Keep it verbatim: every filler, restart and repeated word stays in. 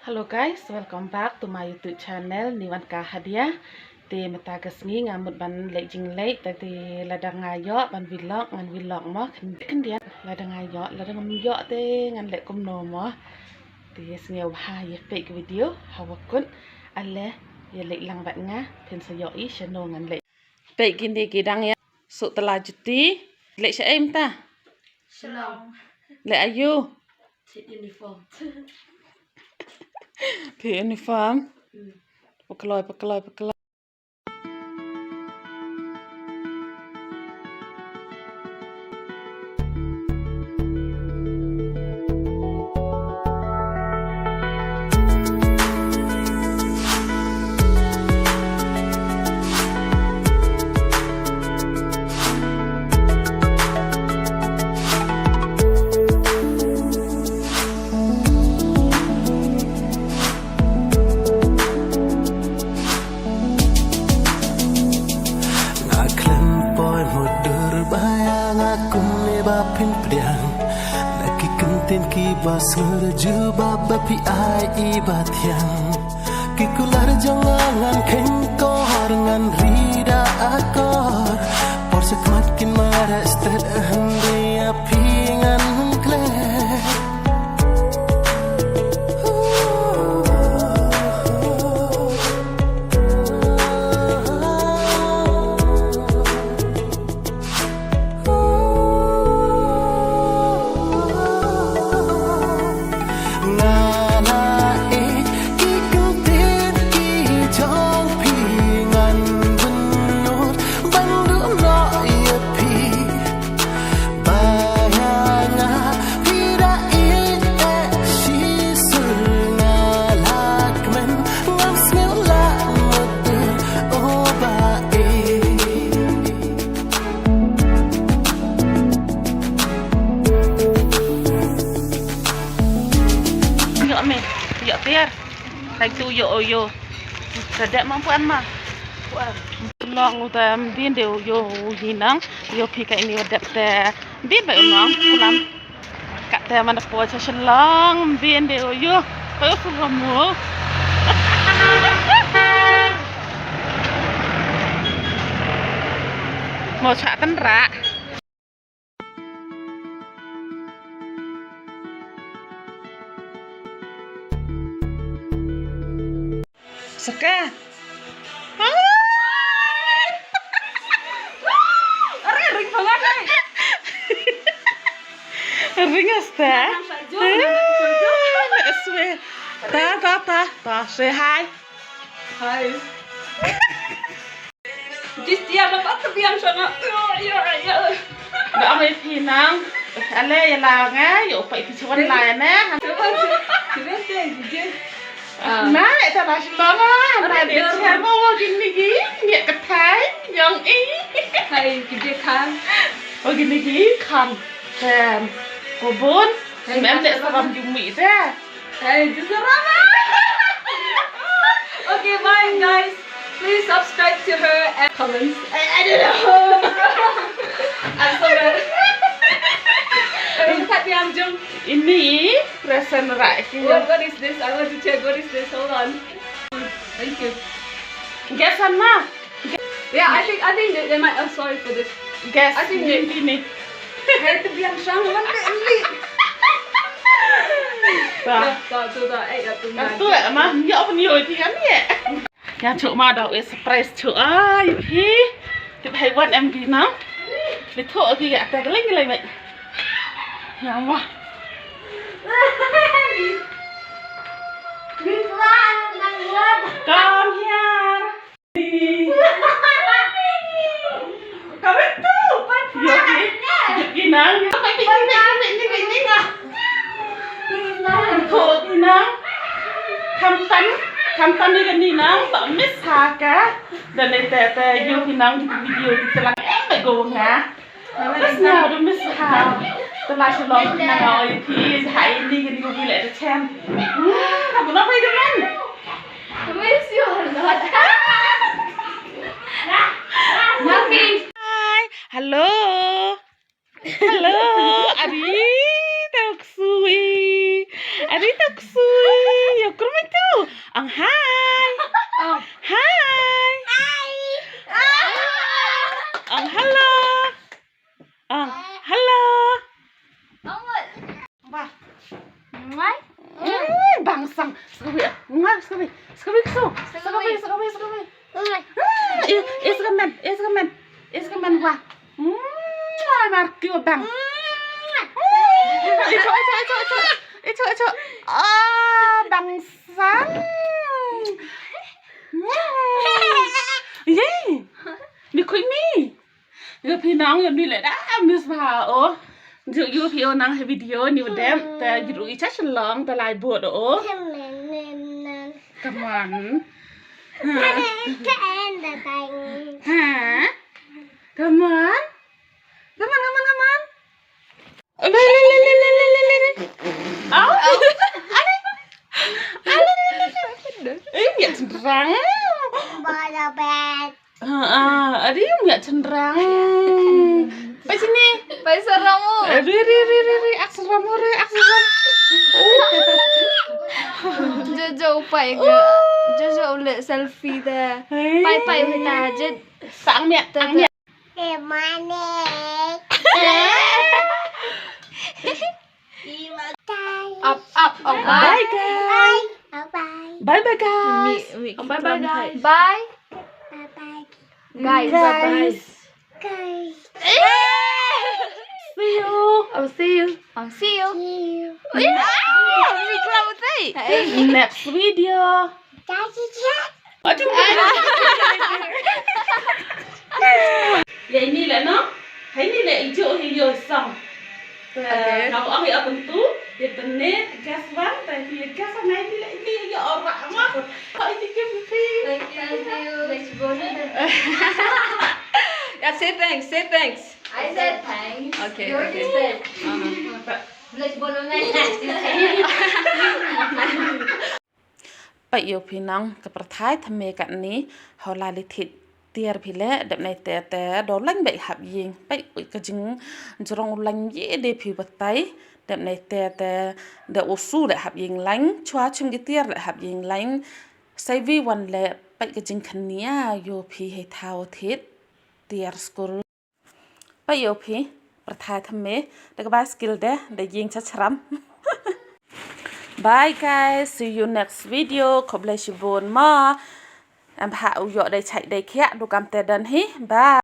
Hello guys, welcome back to my YouTube channel, Niwan Ka Hadia. Te mynta ka sngi nga mut ban leh jingleh, te, te lada nga ïoh ban vlog, ngan vlog mo, khyndiat, khyndiat, lada nga ïoh, lada ngam ïoh te ngan leh kumno mo. Te sngewbha ïa peit ka video hawa kut, ale ïa leit lang bad nga, phin sa ïohi shano ngan leh. Peit kine ki dang ïa suk tla juti. Leh shaei mynta? Shillong. Leh aiu? Thied uniform. Thied uniform. Hmm. Pakloi, pakloi, pakloi. Nga khlem poi mudur ba ïa nga kumne ba phin pdiang. Na ki ktien kiba sngewjubab ba phi ai i ba thiang. Ki kular jong nga ngan kheiñ kor ngan ri da akor. Por sa khmat kin mareh stet hynrei ïa phi ngan klet. Nga la ïeit ki ktien ki jong phi ngan bynnud ban duh noh ïa phi. Ba ïa nga phi da ïeit eh shisur nga la kmen ngam sngew lah mudur o ba ïeit. Ïoh me, ïoh tiar. Hai tu ïoh ïoh. Ka dep ma puan ma. Puan. Long u te mbin de ïoh u hi nang. Ïoh phi ka ini wa dep te. Mbin ba u nang pulam. Ka te man da po cha Shillong mbin de ïoh. Ba u fu mo. Mo cha tan ra. Saka. Are ring banget, eh. Ring asta. Nang sa jom, nang sa jom. Swear. Ta, ta, ta, ta. Say hi. Hi. Jis dia ba pat biang sana. Yo, yo, yo. Ba ong ïa phi nang. Ale ïa la nga ïa u pait phi chwan la ïa na. Chwan, chwan, chwan, chwan. Na ïa ta na shlong ah. Na de chama wa gini gi. Ngi ka thai yong i. Thai ki je khan. Wa gini gi khan. Tem. Ko bun. Mem de saram jumi te. Hey, just a rama. Okay, bye guys. Please subscribe to her and comments. I, I don't know. I'm so bad. Ini present rak ki. What, what is this? I want to check. What is this? Hold on. Thank you. Guess, Anna. Yeah, I think, I think they, they might. Oh, sorry for this. Guess. I think they, ini. Hey, tu biang sang man te li. Ta. Ta, tu ta, eh, ya tu. Tu eh, ma, ya pun yo ti kan ye. Ya chu ma da, eh, surprise chu. Ai, phi. Tip hai wan em di na. Li tho ki ya ta leng leng mai. Ya ma. Come here. Kawet tu. Yogi. Yogi nang. Yogi nang. Yogi nang. Khamtam, khamtam ni kani nang, tak miss ha ka. Dan ni te te yogi nang kita video kita lang em go nga. Mas na du miss ha. Tala shalom na nga oi phi hai ni kan gu le ta chen. Hmm, na bu na pai de man. Miss you a lot. Nothing. Hi. Hello. Hello. Ari ta ksui. Ari ta ksui. Yo kurma Sang, skawi, ah. Nga, skawi, skawi, ksu. Skawi, skawi, skawi. Ah, eh, eh, skamen, eh, skamen. Eh, skamen, wa. Mm, mar kiwa bang. Mm, eh, cho, eh, cho, eh, cho, eh, cho. Eh, cho, eh, cho. Ah, bang sang. Mm. Yay. Ni khui mi. Ïa phi nang ïa mi le da miss ba o. Ju ïa phi o nang ha video ni u dem ta ju i cha shlong ta lai bot o. Come on. Ha? Come on. Come on, come on, come on. Le, le, le. Au. Ale. Ale. Eh, ïa cenderang. Ha, ah, adim ïa cenderang. Pai sini. Pai saramu. Ri, ri, ri, ri, ri. Ak saramu, ri, ak saramu. Jojo pai ga. Jojo u leh selfie da. Pai, pai, pai ta jit. Sang miat, sang miat. Eh, mane. Up, up, up. Bye, guys. Bye, bye. Bye, bye, guys. Bye, bye, guys. Bye. Bye, bye. Guys, bye, bye. Guys. See you. I'll see you. I'll see you. See you. Yeah. Hey. Next video. Daddy, Daddy. Aduh. Ïa ini leh no. Hai ni leh ijo hi yo sang. Okay. Kau ang ya tentu, dia tenet gas bang, tapi gas bang ini leh ini ya orang mah. Kau ini ke pipi. Thank you. Thank you. Ya, say thanks, say thanks. I said thanks. Okay, okay. You already said. Uh-huh. Let's go on. Peit ïa phi nang ka pyrthai thymme katne, hau lai li thied tiar phi leh, dep nai te te, da u lain beit hap ïing. Peit ka jingjrong u lain ïe de phi batai, dep nai te te, da u su leh hap ïing lain, chwa chim ki tiar leh hap ïing lain. Saiwi wan leh, peit ka jingkhania ïa phi hei thaw thied tiar skul. Peit ïa phi, pyrthai thymme, da ka bicycle de, da ïing cha chram. Bye guys, see you next video. Khublei shibun ma. Em ha u ïoh dei chait dei khiah, du kam te don hi. Bye.